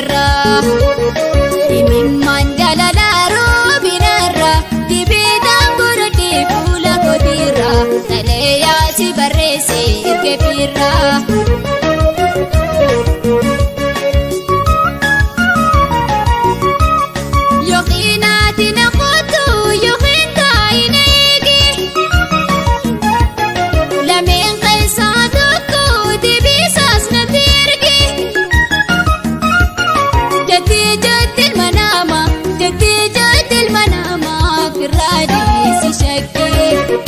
Irraa imimmaan jaalalaa roobinarra dibiidhaan godhadhee fuula kootiirra xalayaa si barreesse erge firraa. Yookiin ati na kootu yookiin taa'i na eegi. Lameen keessaa tokko deebisaas natti ergi. Jettee jettee ilma namaa jettee jettee ilma namaa firraa dhiisi shakkii.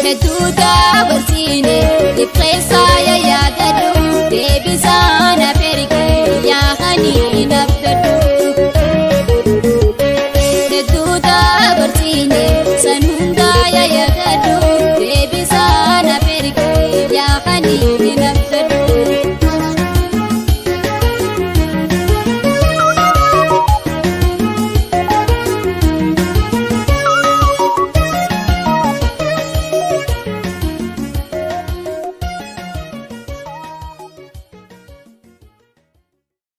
Hedduu dabarsiine ifkeessaa yaadadhu deebisaa naaf ergi yaahanii naaf gadhu. Hedduu dabarsiine san hundaa.